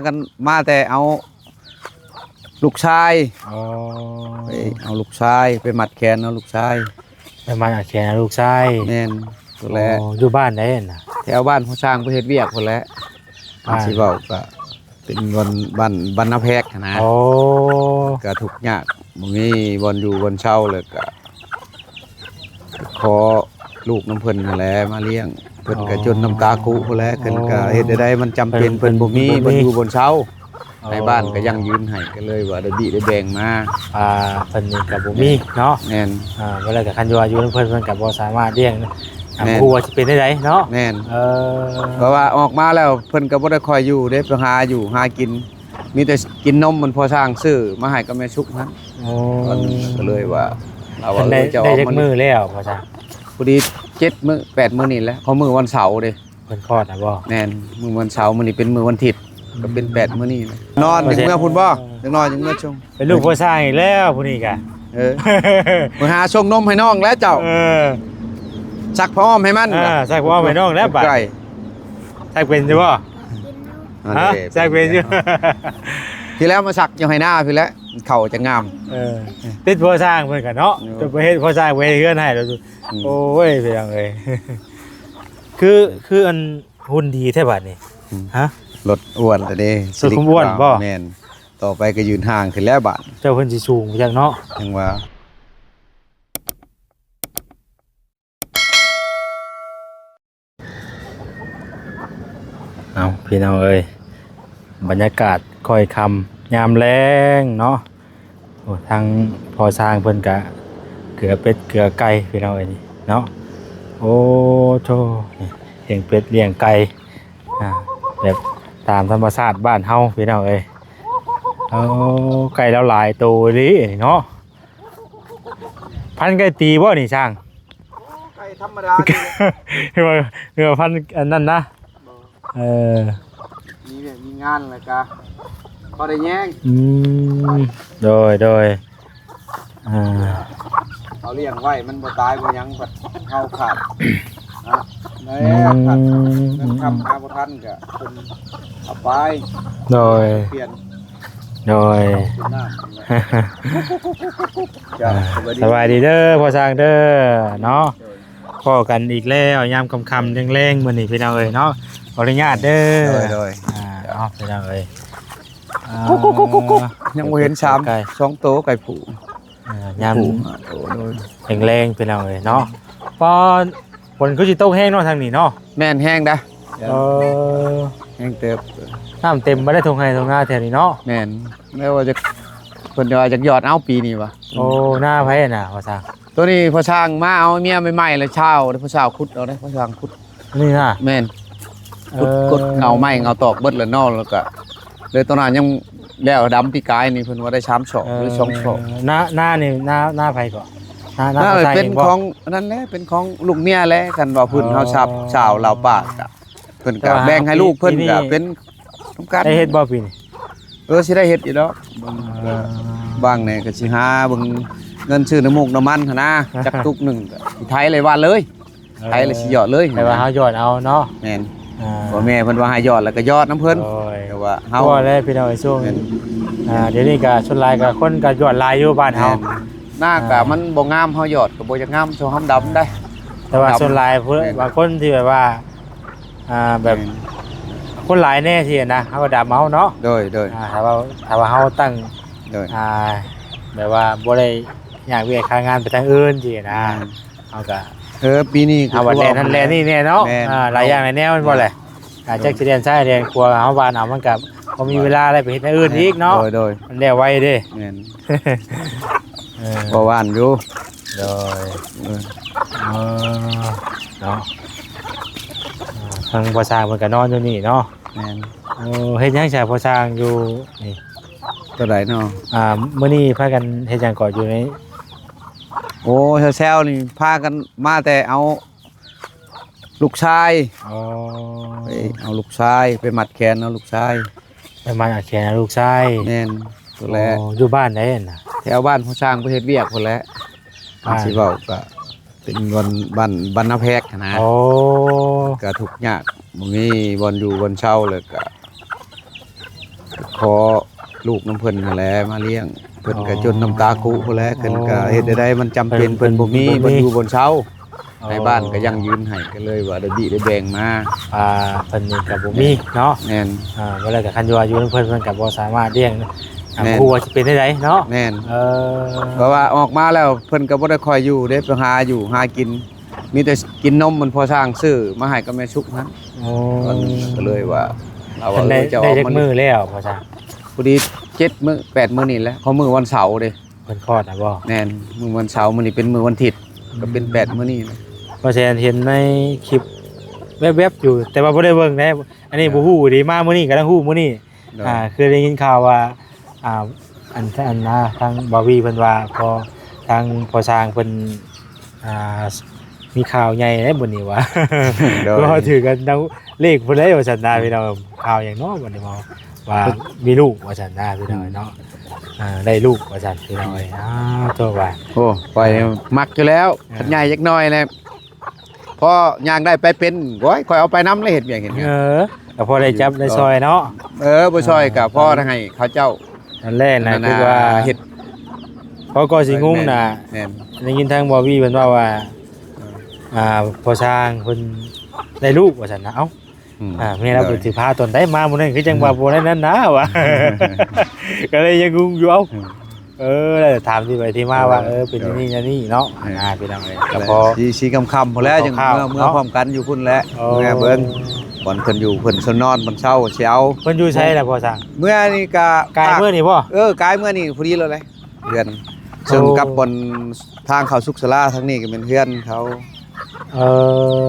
ກັນມາແຕ່ເອົາລູກຊາຍ ອໍ ໄປເອົາລູກຊາຍ ໄປມັດແຂນເອົາລູກຊາຍ ໄປມັດແຂນເອົາລູກຊາຍ ແມ່ນ ພຸ້ນແຫຼະ ອໍ ຢູ່ບ້ານໃດຫັ້ນນະ? ແຖວບ້ານຜູ້ຊ່າງໄປເຮັດວຽກພຸ້ນແຫຼະ ບ້ານ ຊິເວົ້າກະ ເປັນບ່ອນ ບ້ານ ບ້ານນາແພກຫັ້ນນະ ໂອ້ ກະທຸກຍາກ ບໍ່ມີບ່ອນຢູ່ບ່ອນເຊົາ ແລ້ວກະຂໍລູກນຳເພິ່ນຫັ້ນແຫຼະມາລ້ຽງ ເພິ່ນກະ ອໍ ຈົນນ້ຳຕາຄຸພຸ້ນແຫຼະ ເພິ່ນກະ ອໍ ເຮັດແນວໃດມັນຈຳເປັນ ເພິ່ນ ເພິ່ນບໍ່ມີ ເພິ່ນບໍ່ມີ ບ່ອນຢູ່ບ່ອນເຊົາ ອໍ ໃນບ້ານກະຢັ້ງຢືນໃຫ້ ກະເລີຍວ່າໄດ້ບີໄດ້ແບ່ງມາ ອ່າ ເພິ່ນນີ້ກະບໍ່ມີເນາະ ແມ່ນ ອ່າ ບໍ່ແລ້ວກະຄັນຢູ່ ຢູ່ນຳເພິ່ນ ເພິ່ນກະບໍ່ສາມາດລ້ຽງ ອ່າ ແມ່ນ ບໍ່ຮູ້ວ່າຊິເປັນແນວໃດເນາະ ແມ່ນ ເອີ ເພາະວ່າອອກມາແລ້ວ ເພິ່ນກໍບໍ່ໄດ້ຄ່ອຍຢູ່ເດ້ ໄປຫາຢູ່ຫາກິນ ມີແຕ່ກິນນົມມັນພໍ່ຊ່າງຊື້ມາໃຫ້ກັບແມ່ສຸກຫັ້ນ ໂອ້ ກໍເລີຍວ່າ ລາວວ່າ ເອີ ເຈົ້າເອົາ ໄດ້ຈັກມື້ແລ້ວພໍ່ຊ່າງ? ພໍດີເຈັດມື້ແປດມື້ນີ້ແຫຼະ ເພາະມື້ວັນເສົາເດ້ ເພິ່ນຄອດນະບໍ່? ແມ່ນ ມື້ວັນເສົາ ມື້ນີ້ເປັນມື້ວັນທິດ ກໍເປັນແປດມື້ນີ້ແຫຼະ ນອນ ເອີ ຍັງເມືອພຸ້ນບໍ່? ຈັກໜ້ອຍຍັງເມືອຊົງ ເປັນລູກພໍ່ຊ່າງອີກແລ້ວຜູ້ນີ້ກະ ເອີ ມາຫາຊົງນົມໃຫ້ນ້ອງແລ້ວເຈົ້າ ເອີ ຊັກຜ້າອ້ອມໃຫ້ມັນ ເອີ ຊັກຜ້າອ້ອມໃຫ້ນ້ອງແລ້ວບາດ ຊັກເປັນຢູ່ບໍ່? ຮະ ຊັກເປັນຢູ່ ພີ້ແລ້ວມາຊັກຢູ່ໄຮ່ນາພີ້ແຫຼະ ເຂົ້າຈະງາມ ເອີ ຕິດພໍ່ຊ່າງເພິ່ນກະເນາະ ເອີ ຈະໄປເຮັດພໍ່ຊ່າງໄປເຮັດເຮືອນໃຫ້ແລ້ວ ອືມ ໂອ້ຍ ພີ່ນ້ອງເອີຍ ຄື ຄືອັນ ຫຸ່ນດີແທ້ບາດນີ້ ອືມ ຮະ ລົດອ້ວນແລ້ວເດ້ ລົດຄວາມອ້ວນບໍ່? ແມ່ນ ຕໍ່ໄປກໍຢືນຫ່າງຂຶ້ນແລ້ວບາດ ເຈົ້າເພິ່ນຊິສູງໄປຈັກເນາະ ຈັ່ງວ່າ ເອົາ ພີ່ນ້ອງເອີຍ ບັນຍາກາດຄ່ອຍຄ່ຳຍາມແລງເນາະ ໂອ້ ທາງພໍ່ຊ່າງເພິ່ນກະເກືອເປັດເກືອໄກ່ພີ່ນ້ອງເອີຍນີ້ເນາະ ໂອ້ໂທ້ ລ້ຽງເປັດລ້ຽງໄກ່ ອ່າ ແບບຕາມທຳມະຊາດບ້ານເຮົາພີ່ນ້ອງເອີຍ ໂອ້ ໄກ່ລາວຫຼາຍໂຕອີ່ຫຼີນີ້ເນາະ ພັນໄກ່ຕີບໍ່ນີ້ຊ່າງ? ໄກ່ທຳມະດາ ຄືວ່າ ຄືວ່າພັນອັນນັ້ນນະ ບໍ່ ເອີ ມີວຽກມີງານແລ້ວກະພໍໄດ້ແຍງ ອືມ ໂດຍ ໂດຍ ອ່າ ເຮົາລ້ຽງໄວ້ມັນບໍ່ຕາຍບໍ່ຫຍັງ ບັດເຮົາຂາດ ນະ ແລ້ວຂາດ ອືມ ເງິນຄຳຫາບໍ່ທັນກະເພິ່ນເອົາໄປ ໂດຍ ປ່ຽນ ໂດຍ ເປັນນ້ຳ ເຈົ້າ ອ່າ ສະບາຍດີເດີພໍ່ຊ່າງເດີເນາະ ໂດຍ ພໍ້ກັນອີກແລ້ວຍາມຄ່ຳໆແລງໆມື້ນີ້ພີ່ນ້ອງເອີຍເນາະ ຂໍອະນຸຍາດເດີ ໂດຍ ໂດຍ ອ່າ ເອົາພີ່ນ້ອງເອີຍ ອ່າ ຍັງບໍ່ເຫັນສາມ ໄກ່ ສອງໂຕໄກ່ຜູ້ ອ່າ ຍາມ ຜູ້ຫ້າໂຕ ໂດຍ ແລງໆພີ່ນ້ອງເອີຍເນາະ ປາ ຝົນຄືຊິຕົກແຮງເນາະທາງນີ້ເນາະ ແມ່ນແຮງດາ ເອີ ແຮງເຕີບ ນ້ຳເຕັມບໍ່ໄດ້ທົ່ງໄຮ່ທົ່ງນາແຖວນີ້ເນາະ ແມ່ນ ແລ້ວວ່າຈະ ເພິ່ນວ່າຈະຢອດເອົາປີນີ້ວ່າ ໂອ້ ນາໃຜນະພໍ່ຊ່າງ? ໂຕນີ້ພໍ່ຊ່າງມາເອົາເມຍໃໝ່ໆແລ້ວຊາວ ເດ້ ພໍ່ຊ່າງຂຸດເອົາເດ້ ພໍ່ຊ່າງຂຸດ ນີ້ນະ ແມ່ນ ເອີ ຂຸດ ຂຸດເຫງົາໄມ້ເຫງົາຕອກເບິດແລ້ວເນາະ ແລ້ວກະເລີຍຕອນນັ້ນຍັງແລ້ວດຳປີກາຍນີ້ ເພິ່ນວ່າໄດ້ສາມສອກ ເອີ ຫຼືສອງສອກ ນາ ນານີ້ ນາ ນາໃຜເກາະ? ນາ ນາ ນາ ຂອງ ເປັນຂອງອັນນັ້ນແຫຼະ ເປັນຂອງລູກເມຍແຫຼະ ຄັນວ່າພື້ນເຮົາຊາບ ອໍ ຊາວລາວປ່າກະ ເພິ່ນກະແບ່ງໃຫ້ລູກເພິ່ນກະເປັນນຳກັນ ໄດ້ເຮັດບໍ່ປີນີ້? ເອີ ຊິໄດ້ເຮັດຢູ່ດອກ ເບິ່ງ ອ່າ ບາງແດ່ກໍຊິຫາເບິ່ງເງິນຊື້ນ້ຳມູກນ້ຳມັນຫັ້ນນະ ຈັກຕຸກໜຶ່ງກໍຊິໄຖເລີຍວ່າເລີຍ ເອີ ໄຖແລ້ວຊິຢອດເລີຍ ແຕ່ວ່າເຮົາຢອດເອົາເນາະ ແມ່ນ ອ່າ ພໍ່ແມ່ເພິ່ນວ່າໃຫ້ຢອດແລ້ວກໍຢອດນຳເພິ່ນ ໂດຍ ແຕ່ວ່າເຮົາ ພໍແລ້ວພີ່ນ້ອງເອີຍ ຊ່ວງ ແມ່ນ ອ່າ ດຽວນີ້ກໍສ່ວນຫຼາຍກໍຄົນກໍຢອດຫຼາຍຢູ່ບ້ານເຮົາ ແມ່ນ ນາກໍ ອ່າ ມັນບໍ່ງາມ ເຮົາຢອດກໍບໍ່ຢາກງາມ ຊ່ວງເຮົາດຳໄດ໋ ແຕ່ວ່າສ່ວນຫຼາຍ ແມ່ນ ບາງຄົນທີ່ແບບວ່າ ອ່າ ແບບ ແມ່ນ ຄົນຫຼາຍແດ່ຊີ້ນະ ເຮົາກໍດຳເອົາເນາະ ໂດຍ ໂດຍ ອ່າ ຖ້າວ່າ ຖ້າວ່າເຮົາຕັ້ງ ໂດຍ ອ່າ ແບບວ່າບໍ່ໄດ້ຍາກວຽກຫາງານໄປທາງອື່ນຊີ້ນະ ແມ່ນ ເຮົາກໍ ເອີ ປີນີ້ກໍ ເຮົາວ່າແລ່ນຫັ້ນແລ່ນນີ້ແດ່ເນາະ ແມ່ນ ອ່າ ຫຼາຍຢ່າງຫຼາຍແນວແມ່ນບໍ່ແຫຼະ ອ່າ ໂດຍ ຈັກຊິແລ່ນຊ້າຍແລ່ນຂວາ ເຮົາວ່າເຮົາມັນກໍບໍ່ມີເວລາໄດ້ໄປເຮັດແນວອື່ນອີກເນາະ ໂດຍ ໂດຍ ມັນແລ້ວໄວເດ້ ແມ່ນ ເອີ ພໍຫວ່ານຢູ່ ໂດຍ ເອີ ເອີ ເນາະ ອ່າ ທາງພໍ່ຊ່າງເພິ່ນກໍນອນຢູ່ນີ້ເນາະ ແມ່ນ ໂອ້ ເຮັດຫຍັງຊະພໍ່ຊ່າງຢູ່ນີ້? ຕົວໃດເນາະ? ອ່າ ມື້ນີ້ພາກັນເຮັດຫຍັງເກາະຢູ່ໃນ? ໂອ້ ແຊວໆນີ້ພາກັນມາແຕ່ເອົາລູກຊາຍ ອໍ ໄປເອົາລູກຊາຍ ໄປມັດແຂນເອົາລູກຊາຍ ໄປມັດແຂນເອົາລູກຊາຍ ແມ່ນ ໂຕແລະ ໂອ້ ຢູ່ບ້ານໃດຫັ້ນນະ? ແຖວບ້ານພໍ່ຊ່າງໄປເຮັດວຽກພຸ້ນແຫຼະ ບ້ານ ຊິເວົ້າກະ ເປັນບ່ອນ ບ້ານ ບ້ານນາແພກຫັ້ນນະ ໂອ້ ກະທຸກຍາກ ບໍ່ມີບ່ອນຢູ່ບ່ອນເຊົາ ແລ້ວກະ ຂໍລູກນຳເພິ່ນຫັ້ນແຫຼະມາລ້ຽງ ເພິ່ນກໍຈົນນ້ຳຕາຄຸພຸ້ນແຫຼະ ເພິ່ນກໍເຮັດແນວໃດ ມັນຈຳເປັນ ເພິ່ນບໍ່ມີບ່ອນຢູ່ບ່ອນເຊົາ ໃຫ້ບ້ານກໍຢັ້ງຢືນໃຫ້ ກໍເລີຍວ່າໄດ້ບິໄດ້ແບ່ງມາ ອ່າ ເພິ່ນນີ້ກໍບໍ່ມີເນາະ ແມ່ນ ອ່າ ບໍ່ແລ້ວກໍຄັນຢູ່ວ່າຢູ່ນຳເພິ່ນ ເພິ່ນກໍບໍ່ສາມາດລ້ຽງ ອ່າ ບໍ່ຮູ້ວ່າຊິເປັນແນວໃດເນາະ ແມ່ນ ເອີ ເພາະວ່າອອກມາແລ້ວ ເພິ່ນກໍບໍ່ໄດ້ຄ່ອຍຢູ່ເດ້ ໄປຫາຢູ່ຫາກິນ ມີແຕ່ກິນນົມມັນພໍ່ຊ່າງຊື້ມາໃຫ້ກັບແມ່ສຸກຫັ້ນ ໂອ້ ກໍເລີຍວ່າ ລາວວ່າ ເອີ ຈະອອກ ໄດ້ຈັກມື້ແລ້ວພໍ່ຊ່າງ? ພໍດີເຈັດມື້ແປດມື້ນີ້ແຫຼະ ເພາະມື້ວັນເສົາເດ້ ເພິ່ນຄອດນະບໍ່? ແມ່ນ ມື້ວັນເສົາ ມື້ນີ້ເປັນມື້ວັນທິດ ກໍເປັນແປດມື້ນີ້ແຫຼະ ພໍ່ແສນເຫັນໃນຄລິບແວບໆຢູ່ ແຕ່ວ່າບໍ່ໄດ້ເບິ່ງເດ້ ອັນນີ້ບໍ່ຮູ້ເດ້ ມາມື້ນີ້ກໍໄດ້ຮູ້ມື້ນີ້ ໂດຍ ອ່າ ຄືໄດ້ຍິນຂ່າວວ່າ ອ່າ ອັນ ອັນນາ ທາງບ່າວວີເພິ່ນວ່າ ພໍທາງພໍ່ຊ່າງເພິ່ນ ອ່າ ມີຂ່າວໃຫຍ່ເດ້ມື້ນີ້ວ່າ ໂດຍ ເພາະວ່າຖືກັນນຳເລກພຸ້ນເດ້ວ່າຊັ້ນນາ ພີ່ນ້ອງ ຂ່າວຫຍັງເນາະບັດນີ້ ເວົ້າວ່າມີລູກວ່າຊັ້ນນາ ພີ່ນ້ອງເນາະ ອ່າ ໄດ້ລູກວ່າຊັ້ນ ພີ່ນ້ອງເອີຍ ອ້າວ ໂທວ່າ ໂອ້ ຂ້ອຍມັກຢູ່ແລ້ວ ອ່າ ຄັນໃຫຍ່ຈັກໜ້ອຍແຫຼະ ພໍຍ່າງໄດ້ໄປເປັນ ໂອ້ຍ ຂ້ອຍເອົາໄປນຳເລີຍ ເຮັດວຽກເຮັດຫຍັງ ເອີ ກໍພໍໄດ້ຈັບໄດ້ຊ່ອຍເນາະ ເອີ ບໍ່ຊ່ອຍກໍພໍໄດ້ໃຫ້ເຂົາເຈົ້າ ອັນແລກນະ ຄືວ່າເຮັດ ເພາະກໍຊິງົງນະ ແມ່ນ ໄດ້ຍິນທາງບ່າວວີເພິ່ນເວົ້າວ່າ ອ່າ ພໍ່ຊ່າງເພິ່ນໄດ້ລູກວ່າຊັ້ນນະ ເອົ້າ ອ່າ ແມ່ລາວກໍຊິພາຕອນໃດມາມື້ນັ້ນ ຄືຈັ່ງວ່າບໍ່ໄດ້ນັ້ນນະວ່າ ກໍເລີຍຍັງງົງຢູ່ ເອົ້າ ເອີ ແລ້ວຖາມທີ່ໄປທີ່ມາວ່າ ເອີ ເປັນແນວນີ້ແນວນີ້ເນາະ ອ່າ ພີ່ນ້ອງເອີຍ ກໍພໍຊິ ຊິຄ່ຳໆພຸ້ນແຫຼະ ຈັ່ງເມືອ ເມືອພ້ອມກັນຢູ່ພຸ້ນແຫຼະ ເມືອເບິ່ງ ບ່ອນເພິ່ນຢູ່ເພິ່ນຊົນນອນ ບ່ອນເຊົາຊິເອົາ ເພິ່ນຢູ່ໃສລະພໍ່ຊ່າງ? ເມືອນີ້ກະ ກາຍເມືອນີ້ບໍ່? ເອີ ກາຍເມືອນີ້ພໍດີແລ້ວແຫຼະ ເຮືອນ ເຊິ່ງກັບບ່ອນທາງເຂົ້າສຸກສາລາທາງນີ້ກໍແມ່ນເຮືອນເຂົາ ເອີ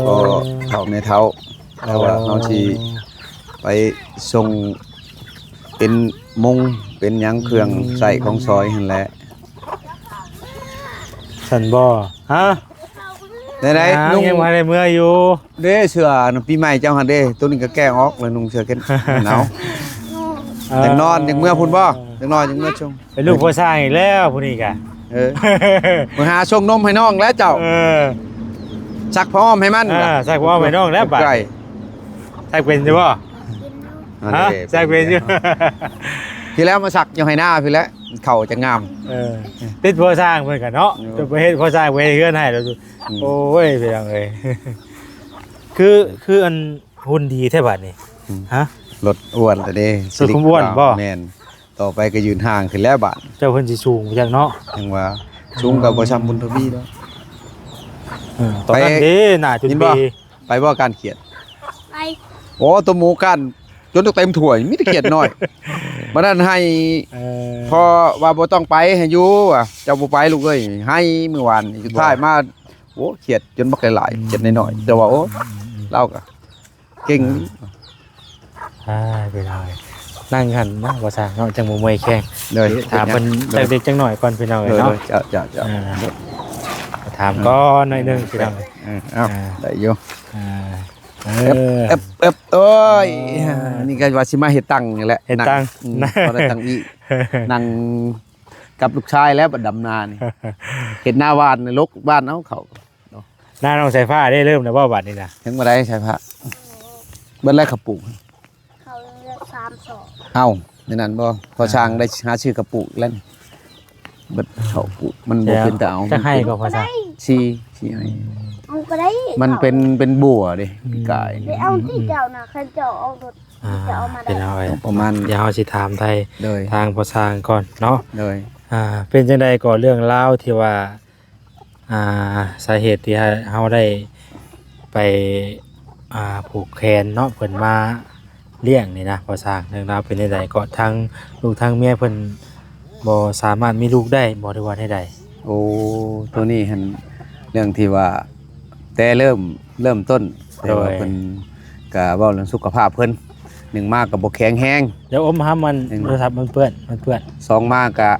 ພໍ່ເຖົ້າແມ່ເຖົ້າ ແຕ່ວ່າເຮົາຊິໄປສົ່ງເປັນມຸງເປັນຫຍັງ ເຄື່ອງໃຊ້ຂອງສອຍຫັ້ນແຫຼະ ຊັ້ນບໍ່? ຮະ? ໄດ້ໆ ອ່າ ນຸ່ງ ຍັງບໍ່ໄດ້ເມືອຢູ່ເດ້ ເສື້ອນະ ປີໃໝ່ເຈົ້າຫັ້ນເດ້ ໂຕນີ້ກໍແກະອອກແລ້ວ ນຸ່ງເສື້ອແຂນໜາວ ເອີ ຢາກນອນ ຢາກເມືອພຸ້ນບໍ່? ຢາກນອນ ຢາກເມືອຊົງ ເປັນລູກພໍ່ຊ່າງອີກແລ້ວຜູ້ນີ້ກະ ເອີ ມາຫາຊົງນົມໃຫ້ນ້ອງແລ້ວເຈົ້າ ເອີ ຊັກຜ້າອ້ອມໃຫ້ມັນ ອ່າ ຊັກຜ້າອ້ອມໃຫ້ນ້ອງແລ້ວບາດ ຊັກເປັນຢູ່ບໍ່? ຮະ? ຊັກເປັນຢູ່ ພີ້ແລ້ວມາຊັກຢູ່ໄຮ່ນາພີ້ແຫຼະ ເຂົ້າຈະງາມ ເອີ ຕິດພໍ່ຊ່າງເພິ່ນກະເນາະ ເອີ ຈະໄປເຮັດພໍ່ຊ່າງໄປເຮັດເຮືອນໃຫ້ແລ້ວ ອືມ ໂອ້ຍ ພີ່ນ້ອງເອີຍ ຄື ຄືອັນ ຫຸ່ນດີແທ້ບາດນີ້ ອືມ ຮະ ລົດອ້ວນແລ້ວເດ້ ລົດຄວາມອ້ວນບໍ່? ແມ່ນ ຕໍ່ໄປກໍຢືນຫ່າງຂຶ້ນແລ້ວບາດ ເຈົ້າເພິ່ນຊິສູງໄປຈັກເນາະ ຈັ່ງວ່າ ສູງກໍບໍ່ຊ່ຳບຸນທະວີດອກ ເອີ ຕອນນັ້ນເດ້ ໜ້າຈຸນເບ ໄປບໍ່ ການຂຽດ? ໄປ ໂອ້ ຕົວໝູການຈົນເຕັມຖ້ວຍ ມີແຕ່ຂຽດນ້ອຍ ບັດນັ້ນໃຫ້ ເອີ ພໍ່ວ່າບໍ່ຕ້ອງໄປ ໃຫ້ຢູ່ວ່າ ເຈົ້າບໍ່ໄປລູກເອີຍ ໃຫ້ມື້ວານນີ້ ສຸດທ້າຍມາ ໂອ້ ຂຽດຈົນບັກຫຼາຍໆ ຂຽດນ້ອຍໆ ແຕ່ວ່າ ໂອ້ ລາວກໍ ເກັ່ງ ອ່າ ພີ່ນ້ອງເອີຍ ນັ່ງຫັ້ນນະ ບໍ່ຊ່າງເນາະ ຈັ່ງບໍ່ເມື່ອຍແຂ້ງ ໂດຍ ຖາມເພິ່ນຈັກເລັກຈັກນ້ອຍກ່ອນ ພີ່ນ້ອງເອີຍເນາະ ເຈົ້າ ເຈົ້າ ເຈົ້າ ອ່າ ຖາມກ່ອນໜ້ອຍໜຶ່ງ ພີ່ນ້ອງເອີຍ ເອີ ເອົ້າ ອ່າ ໄດ້ຢູ່ ອ່າ ເອີ ເອັບ ເອັບ ເອັບ ໂອ້ຍ ອ່າ ນີ້ກໍວ່າຊິມາເຮັດຕັ່ງນີ້ແຫຼະ ເຮັດຕັ່ງ ນັ່ງ ອືມ ພໍໄດ້ຕັ່ງອີກ ນັ່ງ ກັບລູກຊາຍແລ້ວ ບັດດຳນານີ້ ເຮັດນາຫວານໃນລົກບ້ານເອົາເຂົ້າ ນານ້ອງສາຍຟ້າໄດ້ເລີ່ມແລ້ວບໍ່ບັດນີ້ນະ? ຍັງບໍ່ໄດ້ສາຍຟ້າ ເບິດແລ້ວເຂົ້າປູກ ເຂົ້າສາມສອບ ເອົ້າ ໃນນັ້ນບໍ່? ພໍຊ່າງໄດ້ຫາຊື້ເຂົ້າປູກແລ້ວນີ້ ເບິດເຂົ້າປູກ ມັນບໍ່ເປັນຕາເອົາ ຈັກໄຮ່ກໍພໍຊ່າງ ສີ່ ສີ່ໄຮ່ ເອົາກໍໄດ້ ມັນເປັນ ເປັນບົວເດ້ ອືມ ປີກາຍ ໄດ້ເອົາທີ່ເຈົ້ານະ ຄັນເຈົ້າອອກລົດ ອ່າ ເຈົ້າເອົາມາໄດ້ ພີ່ນ້ອງເອີຍ ປະມານ ດຽວເຮົາຊິຖາມໄຖ່ ໂດຍ ທາງພໍ່ຊ່າງກ່ອນເນາະ ໂດຍ ອ່າ ເປັນຈັ່ງໃດກໍເລື່ອງລາວທີ່ວ່າ ອ່າ ສາເຫດທີ່ເຮົາໄດ້ໄປ ອ່າ ຜູກແຂນເນາະ ເພິ່ນມາລ້ຽງນີ້ນະ ພໍ່ຊ່າງ ເລື່ອງລາວເປັນແນວໃດ ກໍທາງລູກທາງເມຍເພິ່ນບໍ່ສາມາດມີລູກໄດ້ບໍ່ ຫຼືວ່າແນວໃດ? ໂອ້ ໂຕນີ້ຫັ້ນ ເລື່ອງທີ່ວ່າ ແຕ່ເລີ່ມ ເລີ່ມຕົ້ນ ແຕ່ວ່າ ໂດຍ ເພິ່ນກະເວົ້າເລື່ອງສຸຂະພາບເພິ່ນ ໜຶ່ງມາກໍບໍ່ແຂງແຮງ ດຽວອົມຫາມັນ ໜຶ່ງ ໂທລະສັບມັນເປື້ອນ ມັນເປື້ອນ ສອງມາກໍ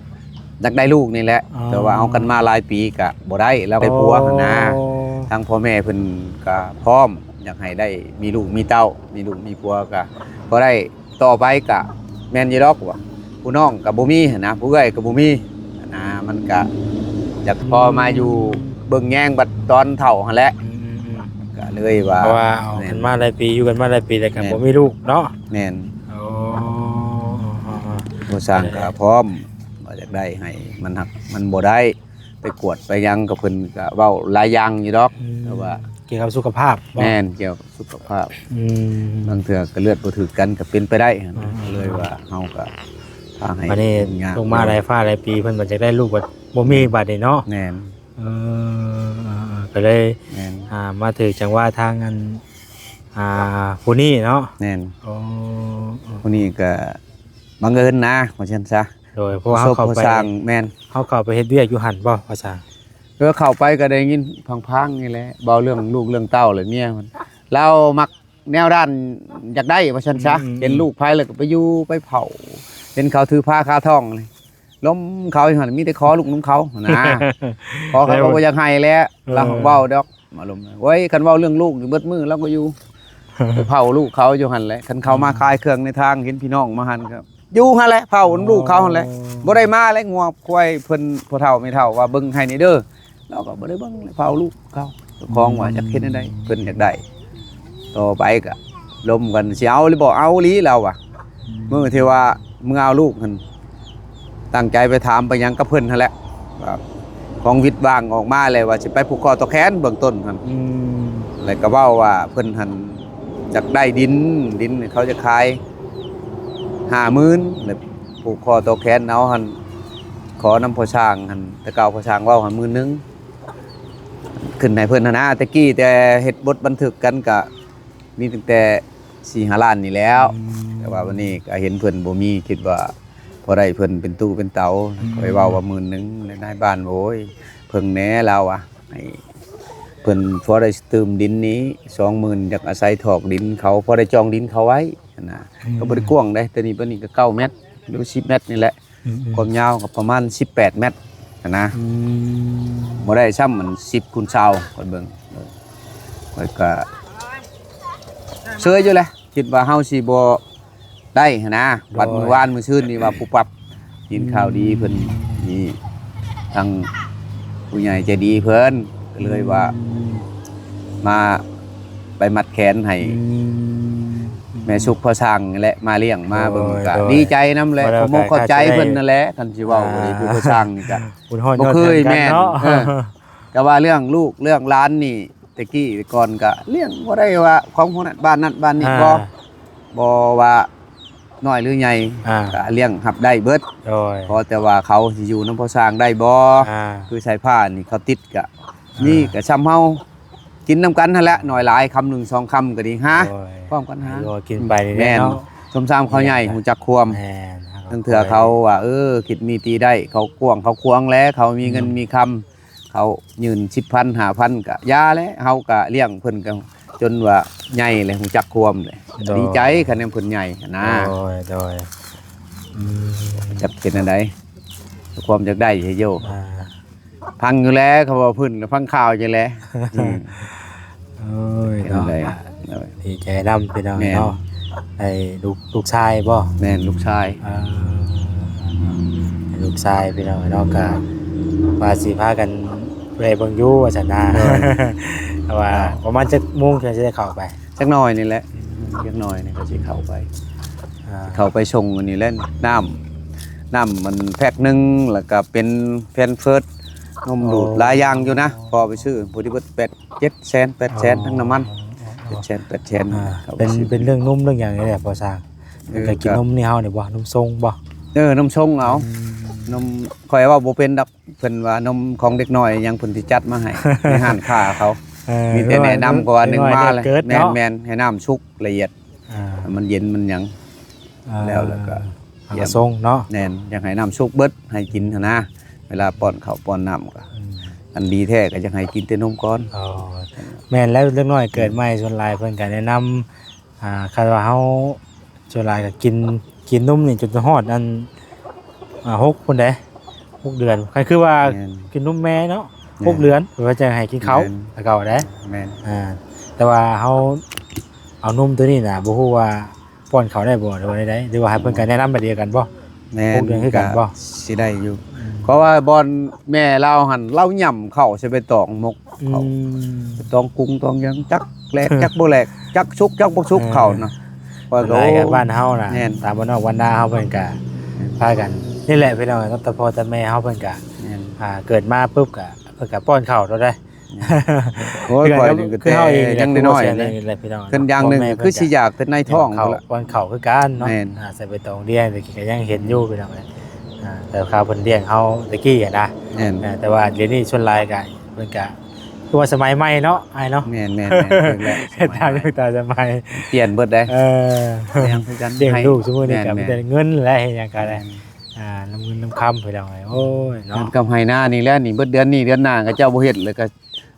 ຢາກໄດ້ລູກນີ້ແຫຼະ ອໍ ແຕ່ວ່າເອົາກັນມາຫຼາຍປີກໍບໍ່ໄດ້ ລາວໄດ້ຜົວຫັ້ນນາ ອໍ ທາງພໍ່ແມ່ເພິ່ນກໍພ້ອມຢາກໃຫ້ໄດ້ມີລູກມີເຕົ້າ ມີລູກມີຜົວກໍພໍໄດ້ ຕໍ່ໄປກະແມ່ນຢູ່ດອກວ່າ ຜູ້ນ້ອງກະບໍ່ມີຫັ້ນນະ ຜູ້ເອື້ອຍກະບໍ່ມີຫັ້ນນະ ມັນກະຢາກພໍມາຢູ່ເບິ່ງແຍງບັດຕອນເຖົ້າຫັ້ນແຫຼະ ອືມໆໆ ກະເລີຍວ່າ ເພາະວ່າເອົາກັນມາຫຼາຍປີ ຢູ່ກັນມາຫຼາຍປີແລ້ວກະ ແມ່ນ ບໍ່ມີລູກເນາະ ແມ່ນ ໂອ້ ຊ່າງກໍ ເອີ ພ້ອມວ່າຢາກໄດ້ໃຫ້ ມັນຫາກມັນບໍ່ໄດ້ ໄປກວດໄປຫຍັງກໍເພິ່ນກໍເວົ້າຫຼາຍຢ່າງຢູ່ດອກ ອືມ ແຕ່ວ່າ ກ່ຽວກັບສຸຂະພາບບໍ່? ແມ່ນ ກ່ຽວກັບສຸຂະພາບ ອືມ ບາງເທື່ອກໍເລືອດບໍ່ຖືກກັນກໍເປັນໄປໄດ້ ອ່າ ກໍເລີຍວ່າເຮົາກໍພາໃຫ້ ບັດນີ້ ຍາກ ລົງມາຫຼາຍຟ້າຫຼາຍປີ ເພິ່ນບັດຢາກໄດ້ລູກບັດບໍ່ມີບັດນີ້ເນາະ ແມ່ນ ເອີ ກໍເລີຍ ແມ່ນ ອ່າ ມາຖືກຈັງຫວະທາງອັນ ອ່າ ຜູ້ນີ້ເນາະ ແມ່ນ ໂອ້ ຜູ້ນີ້ກໍບັງເອີນນະ ວ່າຊັ້ນຊະ ໂດຍ ເພາະວ່າເຮົາເຂົ້າໄປ ແມ່ນ ເຮົາເຂົ້າໄປເຮັດວຽກຢູ່ຫັ້ນບໍ່ ວ່າຊັ້ນ ເອີ ເຂົ້າໄປກໍໄດ້ຍິນພັງໆນີ້ແຫຼະ ເວົ້າເລື່ອງລູກເລື່ອງເຕົ້າແຫຼະ ເມຍເພິ່ນ ລາວມັກແນວດ້ານຢາກໄດ້ ວ່າຊັ້ນຊະ ອືມໆໆ ເຫັນລູກໃຜແລ້ວກໍໄປຢູ່ໄປເຝົ້າ ເຫັນເຂົາຖືພາຄາທ້ອງນີ້ ລົມເຂົາຢູ່ຫັ້ນ ມີແຕ່ຂໍລູກນຳເຂົາຫັ້ນນະ ຂໍເຂົາກໍບໍ່ຢາກໃຫ້ແຫຼະ ເອີ ລາວເວົ້າດອກ ມາລົມ ໂອ້ຍ ຄັນເວົ້າເລື່ອງລູກນີ້ເບິດມື້ລາວກໍຢູ່ ໄປເຝົ້າລູກເຂົາຢູ່ຫັ້ນແຫຼະ ຄັນເຂົາມາຂາຍເຄື່ອງໃນທາງ ເຫັນພີ່ນ້ອງມາຫັ້ນກໍຢູ່ຫັ້ນແຫຼະ ເຝົ້ານຳລູກເຂົາຫັ້ນແຫຼະ ອໍ ບໍ່ໄດ້ມາແລະ ງົວຄວາຍເພິ່ນ ພໍ່ເຖົ້າແມ່ເຖົ້າວ່າເບິ່ງໃຫ້ແດ່ເດີ ລາວກໍບໍ່ໄດ້ເບິ່ງແລະ ເຝົ້າລູກເຂົາ ເຈົ້າຂອງວ່າ ອືມ ຢາກເຮັດແນວໃດ ເພິ່ນຢາກໄດ້ ຕໍ່ໄປກໍລົມກັນ ຊິເອົາຫຼືບໍ່ເອົາອີ່ຫຼີລາວວ່າ ອືມ ມື້ທີ່ວ່າເມືອເອົາລູກຫັ້ນ ຕັ້ງໃຈໄປຖາມໄປຫຍັງກັບເພິ່ນຫັ້ນແຫຼະ ວ່າຂອງວິດວາງອອກມາແລ້ວ ວ່າຊິໄປຜູກຄໍຕໍ່ແຂນເບື້ອງຕົ້ນຫັ້ນ ອືມ ແລ້ວກໍເວົ້າວ່າເພິ່ນຫັ້ນຢາກໄດ້ດິນ ດິນເຂົາຈະຂາຍຫ້າໝື່ນ ແລ້ວຜູກຄໍຕໍ່ແຂນເອົາຫັ້ນ ຂໍນຳພໍ່ຊ່າງຫັ້ນ ແຕ່ເກົ່າພໍ່ຊ່າງເວົ້າຫັ້ນໝື່ນໜຶ່ງ ຂຶ້ນໃຫ້ເພິ່ນຫັ້ນນະ ແຕ່ກີ້ແຕ່ເຮັດບົດບັນທຶກກັນກະມີຕັ້ງແຕ່ສີ່ຫ້າລ້ານນີ້ແຫຼ້ວ ອືມ ແຕ່ວ່າວັນນີ້ກໍເຫັນເພິ່ນບໍ່ມີ ຄິດວ່າພໍໄດ້ເພິ່ນເປັນຕູ້ເປັນເຕົາ ອືມ ຂ້ອຍເວົ້າວ່າໝື່ນໜຶ່ງ ແລ້ວນາຍບ້ານ ໂອ້ຍ ເພິ່ງແດ່ລາວວ່າ ໃຫ້ເພິ່ນພໍໄດ້ຕື່ມດິນນີ້ສອງໝື່ນ ຢາກອາໄສຖອກດິນເຂົາ ພໍໄດ້ຈອງດິນເຂົາໄວ້ຫັ້ນນະ ອືມ ກໍບໍ່ໄດ້ກວ້າງໃດ ແຕ່ນີ້ໄປນີ້ກໍເກົ້າແມັດ ຫຼື ສິບແມັດນີ້ແຫຼະ ອືມໆ ຄວາມຍາວກໍປະມານສິບແປດແມັດຫັ້ນນະ ອືມ ບໍ່ໄດ້ຊ້ຳ ມັນສິບຄູນຊາວ ຂ້ອຍເບິ່ງ ເອີ ຂ້ອຍກໍເຊື່ອຢູ່ແຫຼະ ຄິດວ່າເຮົາຊິບໍ່ໄດ້ຫັ້ນນະ ໂດຍ ບັດມື້ວານມື້ຊືນນີ້ວ່າປຸບປັບ ຍິນຂ່າວດີເພິ່ນ ນີ້ ທາງຜູ້ໃຫຍ່ໃຈດີເພິ່ນ ກໍເລີຍວ່າ ອືມ ມາ ໄປມັດແຂນໃຫ້ ອືມ ແມ່ສຸກພໍ່ຊ່າງນີ້ແຫຼະ ມາລ້ຽງມາເບິ່ງ ໂດຍ ກໍ ໂດຍ ດີໃຈນຳແຫຼະ ຂໍບອກຂອບໃຈເພິ່ນນັ້ນແຫຼະ ຄັນຊິເວົ້າ ອ່າ ກໍດີ ຜູ້ພໍ່ຊ່າງນີ້ກໍ ບຸນຮອດ ບໍ່ເຄີຍ ຍອດເຮືອນກັນ ແມ່ນ ເນາະ ເອີ ແຕ່ວ່າເລື່ອງລູກເລື່ອງຫຼານນີ້ ແຕ່ກີ້ແຕ່ກ່ອນກໍລ້ຽງບໍ່ໄດ້ວ່າຂອງຜູ້ນັ້ນບ້ານນັ້ນບ້ານນີ້ ອ່າ ບໍ່ ບໍ່ວ່ານ້ອຍຫຼືໃຫຍ່ ອ່າ ກໍລ້ຽງຮັບໄດ້ເບິດ ໂດຍ ຂໍແຕ່ວ່າເຂົາຊິຢູ່ນຳພໍ່ຊ່າງໄດ້ບໍ່ ອ່າ ຄືສາຍຟ້ານີ້ເຂົາຕິດກໍ ອ່າ ມີກໍຊ່ຳເຮົາ ກິນນຳກັນຫັ້ນແຫຼະ ໜ້ອຍຫຼາຍ ຄຳໜຶ່ງສອງຄຳກໍດີ ຫາ ໂດຍ ພ້ອມກັນຫາ ຢູ່ກິນໄປນີ້ແຫຼະ ແມ່ນ ເນາະ ສົມຊາມເຂົາໃຫຍ່ ແມ່ນ ຮູ້ຈັກຄວາມ ແມ່ນ ລາງເທື່ອເຂົາວ່າ ເອີ ຄິດມີຕີໄດ້ ເຂົາກວ້າງເຂົາຂວາງແຫຼະ ເຂົາມີເງິນ ອືມ ມີຄຳ ເຂົາຍື່ນສິບພັນ ຫ້າພັນ ກໍຢ່າແຫຼະ ເຮົາກໍລ້ຽງເພິ່ນກໍຈົນວ່າໃຫຍ່ແລ້ວ ຮູ້ຈັກຄວາມແລ້ວ ໂດຍ ດີໃຈຄັນເຫັນເພິ່ນໃຫຍ່ຫັ້ນນະ ໂດຍ ໂດຍ ອືມ ຈັກເປັນອັນໃດ ຄວາມຢາກໄດ້ໃຫ້ໂຍ ອ່າ ຟັງຢູ່ແລ້ວ ເຂົາເວົ້າພື້ນກໍຟັງຂ່າວຢູ່ແລ້ວ ອືມ ໂອ້ຍ ເປັນ ເນາະ ໃດ ໂດຍ ດີໃຈນຳພີ່ນ້ອງ ແມ່ນ ເນາະ ໄດ້ລູກ ລູກຊາຍບໍ່? ແມ່ນ ລູກຊາຍ ອ່າ ລູກຊາຍພີ່ນ້ອງເນາະ ກໍວ່າຊິພາກັນແວ່ເບິ່ງຢູ່ວ່າຊັ້ນນະ ໂດຍ ເພາະວ່າ ອ່າ ປະມານຈັກໂມງເທື່ອຊິໄດ້ເຂົ້າໄປ? ຈັກໜ້ອຍນີ້ແຫຼະ ອືມ ຈັກໜ້ອຍນີ້ກໍຊິເຂົ້າໄປ ອ່າ ເຂົ້າໄປສົ່ງອັນນີ້ແຫຼະ ນ້ຳ ນ້ຳມັນແພັກໜຶ່ງ ແລ້ວກໍເປັນແພມເພີດ ນົມດູດ ໂອ້ ຫຼາຍຢ່າງຢູ່ນະ ພໍໄປຊື້ ພໍດີເບິດແປດ ເຈັດແສນ ແປດແສນ ອໍ ທັງນ້ຳມັນ ອໍ ເຈັດແສນ ແປດແສນ ອ່າ ເປັນ ເປັນເລື່ອງນົມເລື່ອງຫຍັງນີ້ແຫຼະພໍ່ຊ່າງ ເອີ ກໍກິນນົມນີ້ເຮົານີ້ບໍ່? ນົມຊົງບໍ່? ເອີ ນົມຊົງເອົາ ອືມ ນົມ ຂ້ອຍເວົ້າບໍ່ເປັນດອກ ເພິ່ນວ່ານົມຂອງເດັກນ້ອຍຫຍັງເພິ່ນຊິຈັດມາໃຫ້ ໃນຮ້ານຄ້າເຂົາ ເອີ ມີແຕ່ແນະນຳ ເພາະວ່າ ກໍວ່າໜຶ່ງມາແລ້ວ ເດັກນ້ອຍເກີດເນາະ ແມ່ນໆ ໃຫ້ນ້ຳສຸກລະອຽດ ອ່າ ໃຫ້ມັນເຢັນມັນຫຍັງ ອ່າ ແລ້ວ ແລ້ວກໍ ເອົາ ຢາກ ສົ່ງເນາະ ແມ່ນ ຢາກໃຫ້ນ້ຳສຸກເບິດ ໃຫ້ກິນຫັ້ນນະ ເວລາປ້ອນເຂົ້າປ້ອນນ້ຳກໍ ອືມ ອັນດີແທ້ກໍຢາກໃຫ້ກິນແຕ່ນົມກ່ອນ ອໍ ແມ່ນແລ້ວ ເດັກນ້ອຍເກີດໃໝ່ ອືມ ສ່ວນຫຼາຍເພິ່ນກໍແນະນຳ ອ່າ ຄັນວ່າເຮົາ ສ່ວນຫຼາຍກໍກິນ ກິນນົມນີ້ຈົນຮອດອັນ ອ່າ ຫົກພຸ້ນເດ້ ຫົກເດືອນ ກໍຄືວ່າ ແມ່ນ ກິນນົມແມ່ເນາະ ແມ່ນ ຫົກເດືອນ ເພິ່ນວ່າຈະໃຫ້ກິນເຂົ້າ ແມ່ນ ແລ້ວກໍໄດ້ ແມ່ນ ອ່າ ແຕ່ວ່າເຮົາເອົານົມໂຕນີ້ນະ ບໍ່ຮູ້ວ່າ ປ້ອນເຂົ້າໄດ້ບໍ່ ຫຼືວ່າໃດໆ ຫຼືວ່າໃຫ້ເພິ່ນກໍແນະນຳແບບດຽວກັນບໍ່? ແມ່ນ ຫົກເດືອນຄືກັນບໍ່? ກໍຊິໄດ້ຢູ່ ອືມ ເພາະວ່າບ່ອນແມ່ລາວຫັ້ນ ລາວຫຍ້ຳເຂົ້າໃສ່ໃບຕອງໝົກເຂົ້າ ອືມ ໃບຕອງກຸງຕອງຫຍັງ ຈັກແຫຼກຈັກບໍ່ແຫຼກ ຈັກສຸກຈັກບໍ່ສຸກ ເອີ ເຂົ້ານະ ຂ້ອຍກໍ ຫຼາຍກັນ ໂອ້ ບ້ານເຮົານະ ແມ່ນ ຕາມບ້ານນອກບ້ານນາເຮົາເພິ່ນກະ ພາກັນນີ້ແຫຼະພີ່ນ້ອງເອີຍເນາະ ແຕ່ພໍ່ແຕ່ແມ່ເຮົາເພິ່ນກະ ແມ່ນ ອ່າ ເກີດມາປຶບກະ ເພິ່ນກະປ້ອນເຂົ້າໂລດເດ້. ໂອ້ຍ ຂ້ອຍນີ້ກໍແຕ່ຍັງນ້ອຍໆ ນີ້ແຫຼະພີ່ນ້ອງເອີຍ ຄັນຢ່າງໜຶ່ງ ຄືຊິຢາກແຕ່ໃນທ້ອງພຸ້ນລະ ປ້ອນເຂົ້າຄືກັນເນາະ. ອ່າ ໃສ່ໃບຕອງລ້ຽງ ແຕ່ກີ້ກໍຍັງເຫັນຢູ່ພີ່ນ້ອງເອີຍ. ອ່າ ແຕ່ຄາວເພິ່ນລ້ຽງເຮົາແຕ່ກີ້ຫັ້ນນະ ແມ່ນ ເອີ ແຕ່ວ່າດຽວນີ້ສ່ວນຫຼາຍກະ ເພິ່ນກະ ຄືວ່າສະໄໝໃໝ່ເນາະ ອ້າຍເນາະ. ແມ່ນໆໆ ເປັນແບບສະໄໝໃໝ່ ຕາມຍຸກຕາມສະໄໝ ປ່ຽນເບິດເດ້. ເອີ ຍັງຄືກັນ ລ້ຽງລູກຊຸມື້ນີ້ກະມີແຕ່ເງິນແຫຼະ ເຮັດຫຍັງກະໄດ້ ອ່າ ນຳເງິນນຳຄຳພີ່ນ້ອງເອີຍ. ໂອ້ຍເນາະ ນຳຄຳໄຮ່ນານີ້ແຫຼະ ນີ້ເບິດເດືອນນີ້ ເດືອນໜ້າເຂົາເຈົ້າບໍ່ເຮັດ ແລ້ວກະ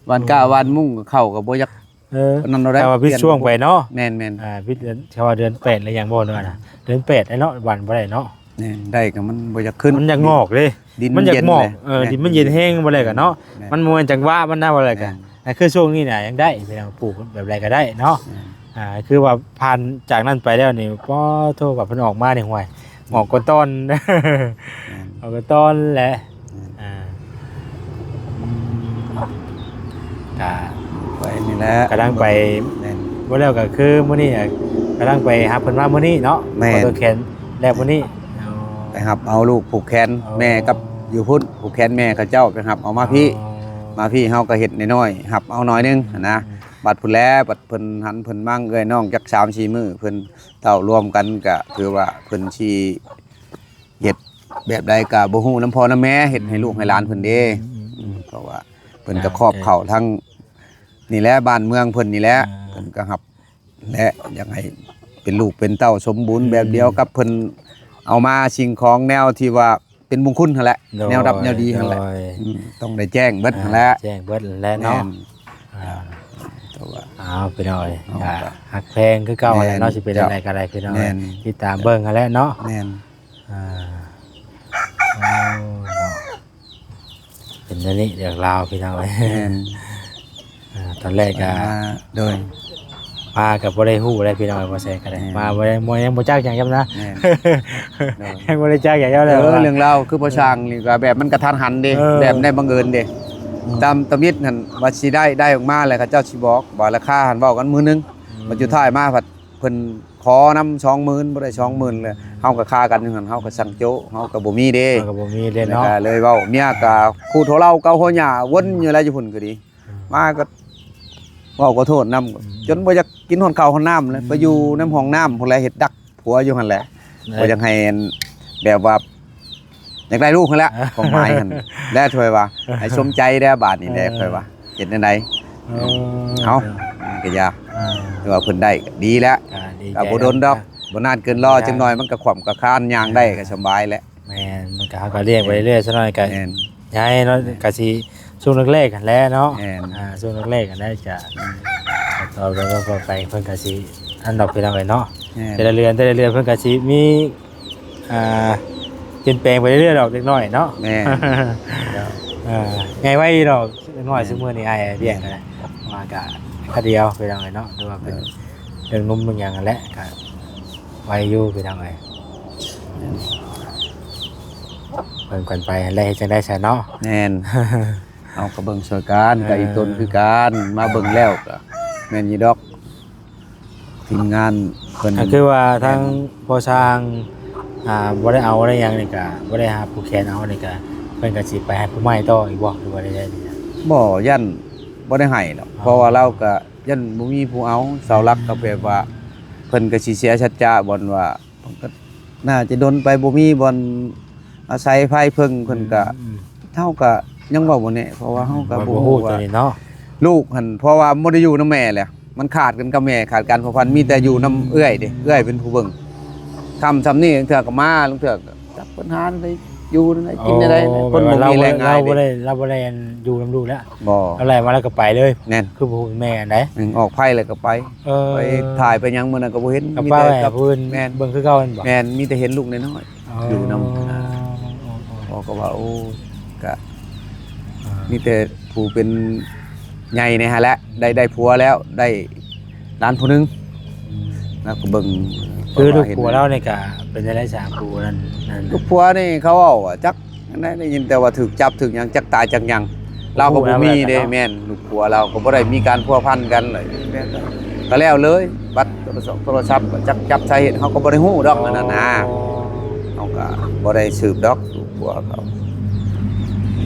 ຫວ່ານກ້າຫວ່ານມຸງ ເຂົ້າກະບໍ່ຢາກ ເອີ ອັນນັ້ນເນາະ ແຕ່ວ່າວິດຊ່ວງໄປເນາະ. ແມ່ນໆ ອ່າ ວິດເດືອນ ເຂົາວ່າເດືອນແປດແລ້ວຍັງບໍ່ເນາະ ເດືອນແປດແລ້ວເນາະ ຫວ່ານບໍ່ໄດ້ເນາະ. ແມ່ນ ໄດ້ກໍມັນບໍ່ຢາກຂຶ້ນ ມັນຢາກງອກເດ້. ດິນມັນຢາກງອກ ເອີ ດິນມັນເຢັນແຮງ ບໍ່ໄດ້ກໍເນາະ ມັນບໍ່ແມ່ນຈັງຫວະມັນນະ ບໍ່ໄດ້ກໍ ຄືຊ່ວງນີ້ນະຍັງໄດ້ ເຮົາປູກແບບໃດກໍໄດ້ເນາະ. ອ່າ ຄືວ່າຜ່ານຈາກນັ້ນໄປແລ້ວນີ້ ປະໂທ ວ່າເພິ່ນອອກມານີ້ ຫ້ວຍ ງອກກວ່າຕ້ອນ ອອກກວ່າຕ້ອນແຫຼະ. ອ່າ ກະໄປນີ້ແຫຼະ ກະດັງໄປ ບໍ່ແລ້ວກໍຄືມື້ນີ້ກະດັງໄປຮັບເພິ່ນມາມື້ນີ້ເນາະ. ແມ່ນ ແລ້ວມື້ນີ້ ໄປຮັບເອົາລູກຜູກແຂນແມ່ກັບຢູ່ພຸ້ນ ຜູກແຂນແມ່ເຂົາເຈົ້າໄປຮັບເອົາມາພີ້ ມາພີ້ເຮົາກໍເຮັດນ້ອຍໆ ຮັບເອົາໜ້ອຍໜຶ່ງຫັ້ນນະ. ບັດພຸ້ນແຫຼະ ບັດເພິ່ນຫັນເພິ່ນມາເອື້ອຍນ້ອງຈັກສາມສີ່ມື້ ເພິ່ນເຕົ້າລວມກັນ ກະຖືວ່າເພິ່ນຊິເຮັດແບບໃດກະບໍ່ຮູ້ນຳພໍ່ນຳແມ່ ເຮັດໃຫ້ລູກໃຫ້ຫຼານເພິ່ນເດ້. ເພາະວ່າເພິ່ນກໍຄອບເຂົ້າທັງນີ້ແຫຼະ ບ້ານເມືອງເພິ່ນນີ້ແຫຼະ ເພິ່ນກໍຮັບ ແລະ ຢາກໃຫ້ເປັນລູກເປັນເຕົ້າສົມບູນແບບດຽວກັບເພິ່ນ ເອົາມາສິ່ງຂອງແນວທີ່ວ່າເປັນມຸງຄຸນຫັ້ນແຫຼະ ແນວດັບແນວດີຫັ້ນແຫຼະ ຕ້ອງໄດ້ແຈ້ງເບິດຫັ້ນແຫຼະ ແຈ້ງເບິດຫັ້ນແຫຼະເນາະ. ແມ່ນ ອ່າ ເອົາພີ່ນ້ອງເອີຍ ຮັກແພງຄືເກົ່າຫັ້ນແຫຼະເນາະ ຊິເປັນຈັ່ງໃດກໍໄດ້ພີ່ນ້ອງ ຕິດຕາມເບິ່ງຫັ້ນແຫຼະເນາະ. ແມ່ນ ອ່າ ໂອ້ ເນາະ ເປັນແນວນີ້ເລື່ອງລາວພີ່ນ້ອງເອີຍ. ແມ່ນ ອ່າ ຕອນແລກກໍ ໂດຍ ມາກໍບໍ່ໄດ້ຮູ້ເລີຍພີ່ນ້ອງເອີຍ ບໍ່ແຊກໍໄດ້ ມາບໍ່ໄດ້ ຍັງບໍ່ຈັກຫຍັງຈຳນະ. ແມ່ນ ໂດຍ ຍັງບໍ່ໄດ້ຈັກຫຍັງຈຳເລີຍ. ເອີ ເລື່ອງລາວຄືພໍ່ຊ່າງນີ້ກໍແບບມັນກະທັນຫັນເດ້ ແບບໄດ້ບັງເອີນເດ້. ຕາມຕຳອິດຫັ້ນວ່າຊິໄດ້ ໄດ້ອອກມາແລ້ວ ເຂົາເຈົ້າຊິບອກວ່າລາຄາຫັ້ນ ເວົ້າກັນມື້ໜຶ່ງ ບັດສຸດທ້າຍມາພັດ ເພິ່ນຂໍນຳສອງໝື່ນ ບໍ່ໄດ້ສອງໝື່ນເລີຍ ເຮົາກໍຄາກັນຢູ່ຫັ້ນ ເຮົາກໍສັ່ງໂຈະ ເຮົາກໍບໍ່ມີເດ້ ເຮົາກໍບໍ່ມີເດ້ເນາະ. ກໍເລີຍເວົ້າ ເມຍກໍຂູດຫົວເລົາເກົາຫົວຫຍ້າວົນຢູ່ແລ້ວ ຢູ່ພຸ້ນກໍດີ ມາກໍເວົ້າຂໍໂທດນຳ ຈົນບໍ່ຢາກກິນຮອດເຂົ້າຮອດນ້ຳແລ້ວ ໄປຢູ່ນຳຫ້ອງນ້ຳພຸ້ນແຫຼະ ເຮັດດັກຜົວຢູ່ຫັ້ນແຫຼະ. ບໍ່ຢາກໃຫ້ ແບບວ່າ ຢາກໄດ້ລູກຫັ້ນແຫຼະ ຄວາມໝາຍຫັ້ນແຫຼະ ຖ້ວຍວ່າ ໃຫ້ສົມໃຈແດ່ບາດນີ້ແດ່ ຂ້ອຍວ່າ ເຮັດແນວໃດ. ເອີ ເອົາ ມັນກໍຢ່າ ຖືວ່າເພິ່ນໄດ້ກໍດີແລ້ວ ກໍບໍ່ດົນດອກ ບໍ່ນານເກີນລໍ ຈັກໜ້ອຍມັນກໍຂວ້ຳກໍຄານ ຍ່າງໄດ້ກໍສະບາຍແຫຼະ. ແມ່ນ ມັນກໍ ເຮົາກໍລ້ຽງໄປເລື້ອຍໆ ສັກໜ້ອຍກໍໃຫຍ່ເນາະ ກໍຊິຊ່ວງແລກໆຫັ້ນແຫຼະເນາະ. ອ່າ ຊ່ວງແລກໆຫັ້ນແຫຼະ ຈະ ຕໍ່ໄປ ເພິ່ນກໍຊິອັນດອກ ພີ່ນ້ອງເອີຍເນາະ. ແຕ່ລະເດືອນ ແຕ່ລະເດືອນເພິ່ນກໍຊິມີ ອ່າ ປ່ຽນແປງໄປເລື້ອຍໆດອກເດັກນ້ອຍເນາະ. ແມ່ນ ເອີ ໃຫຍ່ໄວດອກເດັກນ້ອຍຊຸມື້ນີ້ ອ້າຍລ້ຽງກໍໄດ້ ມາກະຄາດຽວພີ່ນ້ອງເອີຍເນາະ ຫຼືວ່າເປັນເລື່ອງນົມເລື່ອງຫຍັງຫັ້ນແຫຼະ ກະໄວຢູ່ພີ່ນ້ອງເອີຍ. ເບິ່ງກັນໄປຫັ້ນແຫຼະ ເຮັດຈັ່ງໃດຊະເນາະ. ແມ່ນ ເຮົາກໍເບິ່ງຊ່ວຍກັນ ກໍອີ່ຕົນຄືກັນ ມາເບິ່ງແລ້ວກໍແມ່ນຢູ່ດອກ. ທີມງານເພິ່ນ ກໍຄືວ່າທາງພໍ່ຊ່າງ ອ່າ ບໍ່ໄດ້ເອົາໄດ້ຫຍັງນີ້ກະ ບໍ່ໄດ້ຫາຜູ້ແຂນເອົານີ້ກະ ເພິ່ນກະຊິໄປໃຫ້ຜູ້ໃໝ່ຕໍ່ອີກບໍ່ ຫຼືວ່າໃດໆ? ບໍ່ ຢ້ານບໍ່ໄດ້ໃຫ້ດອກ ເພາະວ່າລາວກະຢ້ານບໍ່ມີຜູ້ເອົາ ເສົາຫຼັກກໍແບບວ່າ ເພິ່ນກະຊິເສຍສັດຈະ ບ່ອນວ່າ ເພິ່ນກໍໜ້າຈະດົນໄປ ບໍ່ມີບ່ອນອາໄສພາຍເພິ່ງ ເພິ່ນກໍ ເຮົາກໍຍັງເວົ້າບໍ່ແນ່ ເພາະວ່າເຮົາກໍບໍ່ຮູ້ວ່າ ລູກຫັ້ນ ເພາະວ່າບໍ່ໄດ້ຢູ່ນຳແມ່ແຫຼະ ມັນຂາດກັນກັບແມ່ ຂາດການພົວພັນ ມີແຕ່ຢູ່ນຳເອື້ອຍເດ້ ເອື້ອຍເປັນຜູ້ເບິ່ງ. ຄ່ຳຊ່ຳນີ້ ລາງເທື່ອກໍມາ ລາງເທື່ອກໍຈັກເພິ່ນຫາແນວໃດ ຢູ່ແນວໃດ ກິນແນວໃດ ຄົນບໍ່ມີແຮງງາຍເດ້. ລາວບໍ່ໄດ້ ລາວບໍ່ໄດ້ຢູ່ນຳລູກແລ້ວ ບໍ່ ລາວໄລ່ມາແລ້ວກໍໄປເລີຍ. ແມ່ນ ຄືບໍ່ຮູ້ແມ່ອັນໃດ ອອກໄພແລ້ວກໍໄປ ໄປຖ່າຍໄປຫຍັງ ມື້ນັ້ນກໍບໍ່ເຫັນ ມີແຕ່ກັບ ແມ່ນ ເບິ່ງຄືເກົ່າແມ່ນບໍ່? ແມ່ນ ມີແຕ່ເຫັນລູກນ້ອຍໆ ຢູ່ນຳ ພໍ່ກໍວ່າ ໂອ້ ກະ ມີແຕ່ຜູ້ເປັນໃຫຍ່ນີ້ຫັ້ນແຫຼະ ໄດ້ ໄດ້ຜົວແລ້ວ ໄດ້ຫຼານຜູ້ໜຶ່ງ ແລ້ວກໍເບິ່ງ ຄືລູກຜົວລາວນີ້ກະເປັນຈັ່ງໃດຊະ ຜູ້ນັ້ນ ລູກຜົວນີ້ເຂົາເວົ້າວ່າ ຈັກ ໄດ້ ໄດ້ຍິນແຕ່ວ່າຖືກຈັບຖືກຫຍັງ ຈັກຕາຍຈັກຫຍັງ ລາວກໍບໍ່ມີເດ້. ແມ່ນ ລູກຜົວລາວກໍບໍ່ໄດ້ມີການພົວພັນກັນເລີຍ ກໍແລ້ວເລີຍ ບັດໂທລະສັບ ໂທລະສັບ ຈັກຈັບສາເຫດ ເຮົາກໍບໍ່ໄດ້ຮູ້ດອກ ອັນນັ້ນນະ ເຮົາກໍ ບໍ່ໄດ້ສືບດອກລູກຜົວເຂົາ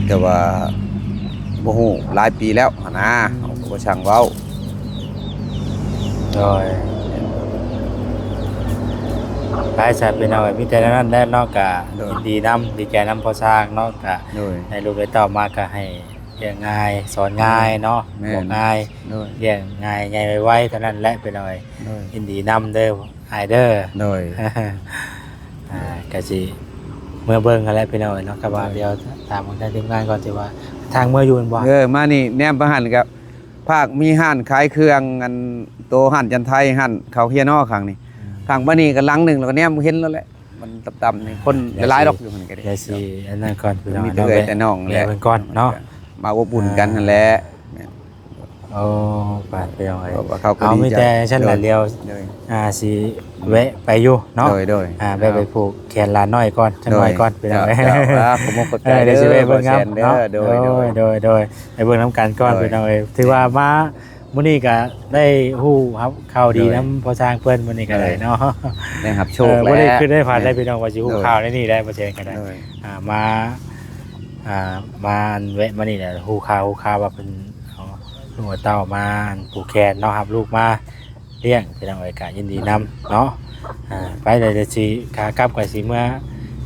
ແຕ່ວ່າບໍ່ຮູ້ຫຼາຍປີແລ້ວຫັ້ນນາ ເຮົາກໍບໍ່ຊ່າງເວົ້າ. ໂດຍ ໄປຊະພີ່ນ້ອງເອີຍ ມີແຕ່ແນວນັ້ນແຫຼະເນາະ ກະ ໂດຍ ຍິນດີນຳ ດີໃຈນຳພໍ່ຊ້າງເນາະ ກະ ໂດຍ ໃຫ້ລູກໄດ້ເຕົ້າມາກະໃຫ້ລ້ຽງງ່າຍ ສອນງ່າຍເນາະ ແມ່ນ ບອກງ່າຍ ໂດຍ ລ້ຽງງ່າຍໃຫຍ່ໄວໆ ເທົ່ານັ້ນແຫຼະພີ່ນ້ອງເອີຍ. ໂດຍ ຍິນດີນຳເດີອ້າຍເດີ. ໂດຍ ອ່າ ກະຊິເມືອເບິ່ງຫັ້ນແຫຼະພີ່ນ້ອງເອີຍເນາະ ກະວ່າ ໂດຍ ດຽວຖາມທາງທີມງານກ່ອນ ທີ່ວ່າທາງເມືອຢູ່ແມ່ນບໍ່? ເອີ ມານີ້ແນມໄປຫັ້ນກະພາກມີຮ້ານຂາຍເຄື່ອງ ອັນໂຕຮ້ານຈັນໄທ ຮ້ານເຂົ້າເຮຍນໍຂ້າງນີ້ ອືມ ຂ້າງບ້ານນີ້ກະຫຼັງໜຶ່ງ ແລ້ວກະແນມເຫັນແລ້ວແຫຼະ ມັນຕ່ຳໆນີ້ ອ່າ ຄົນຫຼາຍໆດອກຢູ່ຫັ້ນກະ ດຽວຊິອັນນັ້ນກ່ອນພີ່ນ້ອງ ມີແຕ່ເອື້ອຍແຕ່ນ້ອງແຫຼະ ເບິ່ງກ່ອນເນາະ ມາອົບອຸ່ນກັນຫັ້ນແຫຼະ. ໂອ້ ໄປພີ່ນ້ອງເອີຍ ເຂົາກໍ ເອົາ ດີໃຈ ມີແຕ່ຊັ້ນລະ ໂດຍ ດຽວ ໂດຍ ອ່າ ຊິແວະໄປຢູ່ເນາະ ໂດຍ ໂດຍ ອ່າ ແວະໄປຜູກແຂນຫຼານນ້ອຍກ່ອນ ຈັກໜ້ອຍກ່ອນພີ່ນ້ອງເອີຍ. ເຈົ້າ ເຈົ້າ ອ່າ ຂອບຄຸນຂອບໃຈເດີ ເດີ ຊິໄປເບິ່ງນຳເນາະ ໂດຍ ໂດຍ ໂດຍ ໂດຍ ໂດຍ ໄປເບິ່ງນຳກັນກ່ອນ ໂດຍ ພີ່ນ້ອງເອີຍ ຖືວ່າມາມື້ນີ້ກະໄດ້ຮູ້ຮັບຂ່າວດີນຳພໍ່ຊ້າງເພິ່ນມື້ນີ້ກະໄດ້ເນາະ ໄດ້ຮັບໂຊກ ເອີ ບໍ່ໄດ້ຄິດໄດ້ຝັນໄດ້ພີ່ນ້ອງ ວ່າຊິຮູ້ ໂດຍ ຂ່າວໃນນີ້ໄດ້ ບໍ່ແຊງກະໄດ້ ໂດຍ ອ່າ ມາ ອ່າ ມາອັນແວະມານີ້ແຫຼະ ຮູ້ຂ່າວ ຮູ້ຂ່າວວ່າເພິ່ນເອົາລູກເອົາເຕົ້າມາອັນຜູກແຂນເນາະ ຮັບລູກມາລ້ຽງ ພີ່ນ້ອງເອີຍ ກະຍິນດີນຳເນາະ. ອ່າ ໄປແລ້ວ ດຽວຊິ ຂາກັບກະຊິເມືອ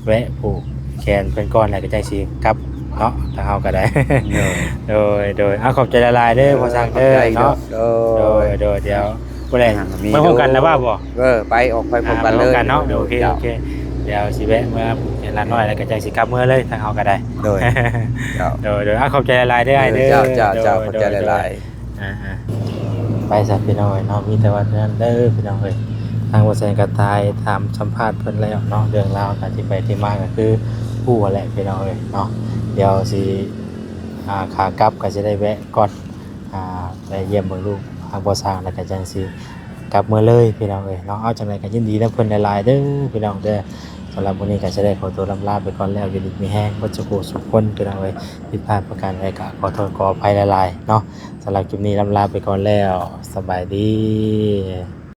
ແວະຜູກແຂນເພິ່ນກ່ອນ ແລ້ວກະຈັ່ງຊິກັບເນາະ ທາງເຮົາກະໄດ້ ໂດຍ ໂດຍ ໂດຍ ເອົາ ຂອບໃຈຫຼາຍໆເດີ ເອີ ພໍ່ຊ້າງເດີ ຂອບໃຈເນາະ ໂດຍ ໂດຍ ໂດຍ ດຽວ ຜູ້ໃດ ອ່າ ມີ ມາພ້ອມກັນແລ້ວວ່າບໍ່? ເອີ ໄປ ອອກໄປພ້ອມກັນເລີຍ ອ່າ ມາພ້ອມກັນເນາະ ໂດຍ ໂອເຄ ໂດຍ ໂອເຄ ດຽວຊິແວະເມືອຜູກແຂນຫຼານນ້ອຍ ແລ້ວກະຈັ່ງຊິກັບເມືອເລີຍ ທາງເຮົາກະໄດ້ ໂດຍ ໂດຍ ໂດຍ ອ່າ ຂອບໃຈຫຼາຍໆເດີອ້າຍເດີ ເອີ ເຈົ້າ ເຈົ້າ ໂດຍ ເຈົ້າ ຂອບໃຈ ໂດຍ ຫຼາຍໆ ອ່າໆ ໄປຊະພີ່ນ້ອງເອີຍເນາະ ມີແຕ່ວ່າເທົ່ານັ້ນເດີພີ່ນ້ອງເອີຍ. ທາງບໍ່ແຊງກະຖ່າຍຖາມສຳພາດເພິ່ນແລ້ວເນາະ ເລື່ອງລາວການທີ່ໄປທີ່ມາກະຄືຮູ້ຫັ້ນແຫຼະພີ່ນ້ອງເອີຍເນາະ. ດຽວຊິ ອ່າ ຂາກັບກະຊິໄດ້ແວະກ່ອນ ອ່າ ໄປຢ້ຽມເບິ່ງລູກທາງພໍ່ຊ້າງ ແລ້ວກະຈັ່ງຊິກັບເມືອເລີຍພີ່ນ້ອງເອີຍເນາະ. ເອົາ ຈັ່ງໃດກະຍິນດີນຳເພິ່ນຫຼາຍໆເດີພີ່ນ້ອງເດີ. ສຳລັບມື້ນີ້ກະຊິໄດ້ຂໍຕົວລ່ຳລາໄປກ່ອນແລ້ວ ຢູ່ດີມີແຮງເບິດສູ່ຜູ້ສູ່ຄົນພີ່ນ້ອງເອີຍ. ຜິດພາດປະການໃດກະຂໍໂທດຂໍອະໄພຫຼາຍໆເນາະ. ສຳລັບຄລິບນີ້ລ່ຳລາໄປກ່ອນແລ້ວ ສະບາຍດີ.